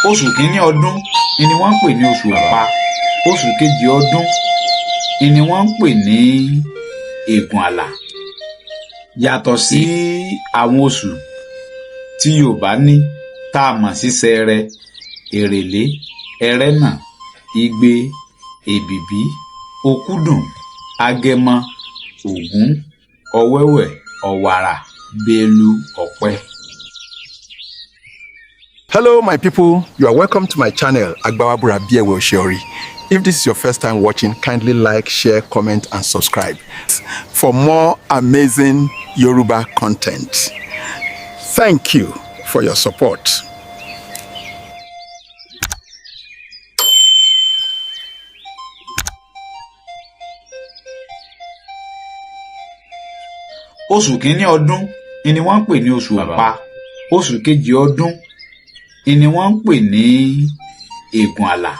Oṣù kínní ọdún ni wọ́n ń pè ní oṣù Ọ̀pá. Oṣù kejì ọdún ni wọ́n ń pè ní Ègùn Àlà. Yàtọ̀ sí àwọn oṣù tí Yorùbá ní tá a mọ̀ sí Ṣẹẹrẹ, Èrèlé, Ẹrẹ́nà, Igbe, Èbìbí, Òkúdùn, Agẹmọ, Ògún, Ọ̀wẹ̀wẹ̀, Ọ̀wàrà, Bélú, Ọ̀pẹ. Hello, my people. You are welcome to my channel, Agbawabura Biewe Oshiori. If this is your first time watching, kindly like, share, comment, and subscribe for more amazing Yoruba content. Thank you for your support. Oṣù kínní ọdún ni wọ́n ń pè ní oṣù Ọ̀pá. Oṣù kejì ọdún ni wọ́n ń pè ní Ègùn Àlà.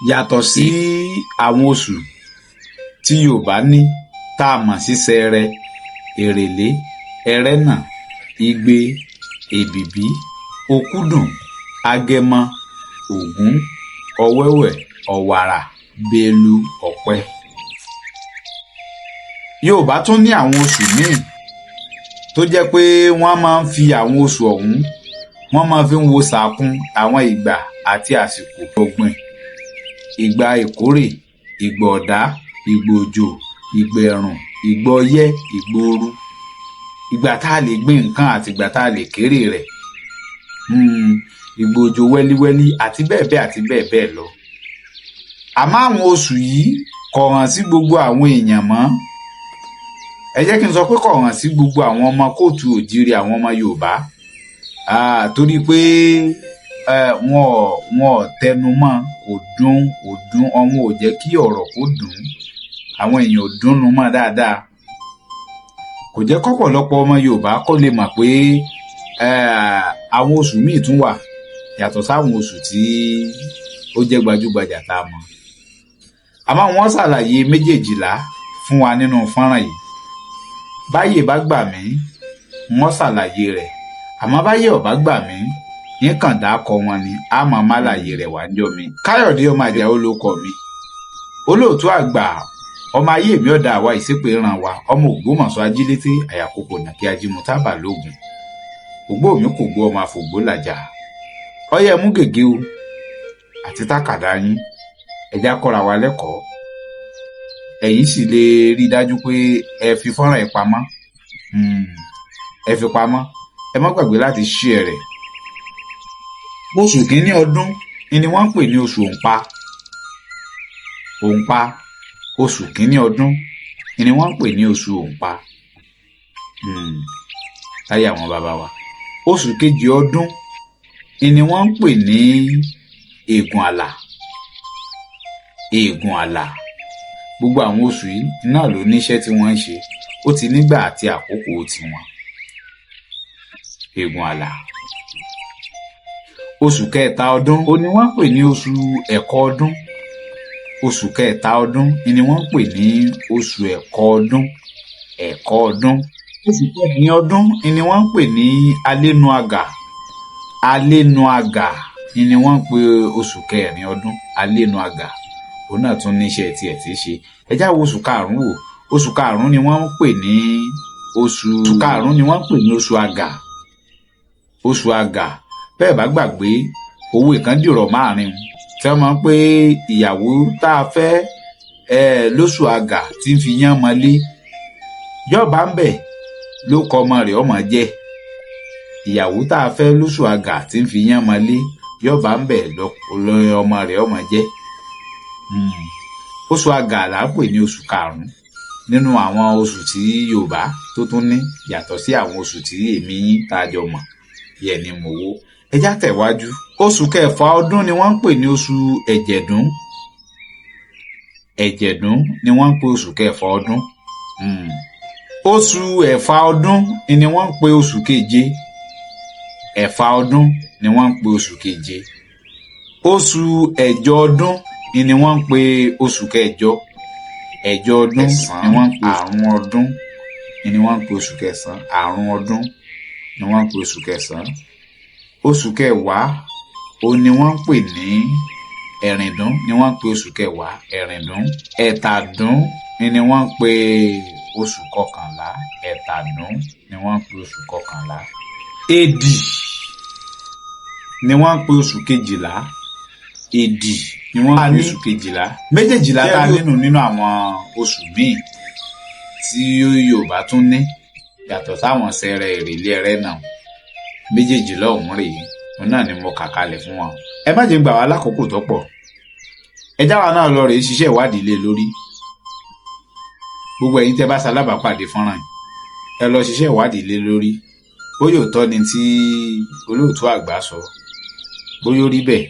Yàtọ̀ sí àwọn oṣù tí Yorùbá ní tá a mọ̀ sí Ṣẹẹrẹ, Èrèlé, Ẹrẹ́nà, Igbe, Èbìbí, Òkúdùn, Agẹmọ, Ògún, Ọ̀wẹ̀wẹ̀, Ọ̀wàrà, Bélú, Ọ̀pẹ. Yorùbá tún ní àwọn oṣù míì tó jẹ́ pé wọ́n máa ń fi àwọn oṣù ọ̀hún, wọ́n máa fi ń wo sàkún àwọn ìgbà àti àsìkò ọ̀gbìn, ìgbà ìkórè, ìgbà ọ̀dá, ìgbà òjò, ìgbà ẹ̀rùn, ìgbà ọyẹ́, ìgbà ooru, ìgbà tá a lè gbin nǹkan àti ìgbà tá a lè kérè rẹ̀, ìgbà òjò wẹ́líwẹ́lí àti bẹ́ẹ̀ bẹ́ẹ̀ àti bẹ́ẹ̀ bẹ́ẹ̀ lọ. Àmọ́ àwọn oṣù yìí kò hàn sí gbogbo àwọn èèyàn mọ́. Ẹ jẹ́ kí n sọ pé kò hàn sí gbogbo àwọn ọmọ kóòtù òjíire, àwọn ọmọ Yorùbá, torí pé wọn ò tẹnu mọ́, kò dún, kò dún, ọmọ ò jẹ́ kí ọ̀rọ̀ kó dùn, àwọn èèyàn ò dúnnu mọ́ dáadáa. Kò jẹ́ kọ́pọ̀lọpọ̀ ọmọ Yorùbá kó lè mọ̀ pé àwọn oṣù míì tún wà yàtọ̀ sáwọn oṣù tí ó jẹ́ gbajúgbajà tá a mọ̀. Àmọ́ wọ́n ṣàlàyé méjèèjìlá fún wa nínú fọ́nrán yìí. Báyè bá gbà mí, wọ́n ṣàlàyé rẹ̀. Àmọ́ báyè ò bá gbà mí, yín kàn dákọ wọn ni a máa má láàyè rẹ̀ wá níjọ́ mi. Káyọ̀dé ọmọ Àjàó ló kọ mi. Olóòtú àgbà ọmọ ayé mi ọ̀dà àwa ìsìnkú ìran wa, ọmọ Ògbómọ̀ṣọ́ ajílété àyàkókò nàkí ajímútábà lóògùn. Ògbó mi kò gbó ọmọ àfògbó làjà. Ọyẹ mú gègé o àti tákàdá yín, ẹjá kọ́ra wa lẹ́kọ̀ọ́. Ẹ̀yin sì lè rí i dájú pé ẹ fi fọ́nrán ẹ̀ pamọ́. Ẹ fi pamọ́, ẹ má gbàgbé láti share rẹ̀. Oṣù kínní ọdún ni wọ́n ń pè ní oṣù Òǹpa. Òǹpa, oṣù kínní ọdún ni wọ́n ń pè ní oṣù Òǹpa. Láyé àwọn bàbá wa. Oṣù kejì ọdún ni wọ́n ń pè ní Ègùn Àlà. Ègùn Àlà. Gbogbo àwọn oṣù yìí náà ló níṣẹ́ tí wọ́n ń ṣe. Ó ti nígbà àti àkókò tiwọn. Ègùn Àlà. Oṣù kẹta ọdún ó ní wọ́n ń pè ní oṣù Ẹ̀kọ ọdún. Oṣù kẹta ọdún ni wọ́n ń pè ní oṣù Ẹ̀kọ ọdún. Ẹ̀kọ ọdún. Oṣù kẹrin ọdún ni wọ́n ń pè ní Alénuagà. Alénuagà ni wọ́n ń pè oṣù kẹrin ọdún. Alénuagà. Òun náà tún níṣẹ́ tiẹ̀ tí í ṣe. Ẹ já wo oṣù karùn-ún wò. Oṣù karùn-ún ni wọ́n ń pè ní oṣù karùn-ún ni wọ́n ń pè ní oṣù Àgà. Oṣù Àgà. Bẹ́ẹ̀ bá gbàgbé, owó ìkàndìrọ̀ márùn-ún tí wọ́n máa ń pè ìyàwó tá a fẹ́ lóṣù Àgà tí ń fi yán mọ́lé. Yọ̀bá ń bẹ̀ ló kọ ọmọ rẹ̀ ọmọ jẹ́. Ìyàwó tá a fẹ́ lóṣù Àgà tí ń fi yán mọ́lé, yọ̀bá ń bẹ̀ lọ ọmọ rẹ̀ ọmọ jẹ́. Oṣù Àgà là ń pè ní oṣù karùn-ún nínú àwọn oṣù tí Yorùbá tó tún ní yàtọ̀ sí àwọn oṣù tí èmi yín tá a jọ mọ̀ yẹ ni mò wó. Ẹ já tẹ̀wájú. Oṣù kẹfà ọdún ni wọ́n ń pè ní oṣù Ẹ̀jẹ̀dún. Ẹ̀jẹ̀dún ni wọ́n ń pè oṣù kẹfà ọdún. Oṣù ẹ̀fà ọdún ni wọ́n ń pè oṣù keje. Ẹ̀fà ọdún ni wọ́n ń pè oṣù keje. Oṣù ẹ̀jọ ọdún ni wọ́n ń pè oṣù kẹjọ. Ẹ̀jọ ọdún ni wọ́n ń pè àrún ọdún ni wọ́n ń pè oṣù kẹsàn-án. Àrún ọdún ni wọ́n ń pè oṣù kẹsàn-án. Oṣù kẹwàá Òun ni wọ́n ń pè ní ẹ̀rìndún, ni wọ́n ń pè oṣù kẹwàá, ẹ̀rìndún. Ẹ̀tàdún ni wọ́n ń pè oṣù kọkànlá. Ẹ̀tàdún ni wọ́n ń pè oṣù kọkànlá. Èdì ni wọ́n ń pè oṣù kejìlá. Èdì ni wọ́n ń pè oṣù kejìlá. Méjèèjìlá tá a nínú àwọn oṣù míì tí Yorùbá tún ní yàtọ̀ sáwọn Ṣẹrẹ, Èrèlé, Ẹrẹ́nà, méjèèjìlá ọ̀hún rèé. Òun náà ni mo kà kalẹ̀ fún wọn. Ẹ má jẹ́ gbà wá lákòókò tó pọ̀. Ẹ jáwa náà lọ rèé ṣiṣẹ́ ìwádìí lé lórí. Gbogbo ẹ̀yin tẹ́ bá ṣalábàápàdé fọ́nrán yìí, ẹ lọ ṣiṣẹ́ ìwádìí lé lórí, bóyá òótọ́ ni tí olóòtú àgbà sọ, bóyá ó rí bẹ́ẹ̀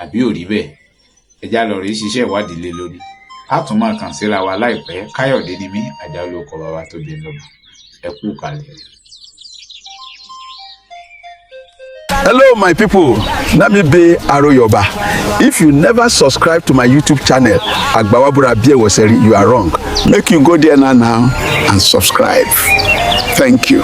àbí ò rí bẹ́ẹ̀. Ẹ já lọ rèé ṣiṣẹ́ ìwádìí lé lórí. A tún máa kàn síra wa láìpẹ́. Káyọ̀dé ni mí, Àjálù ọkọ̀ bàbá tó bí lọ́mọ. Ẹ kú kalẹ̀. Hello, my people. Na me be Aroyoba. If you never subscribe to my YouTube channel, Agbawabura Biewoseri, you are wrong. Make you go there now and subscribe. Thank you.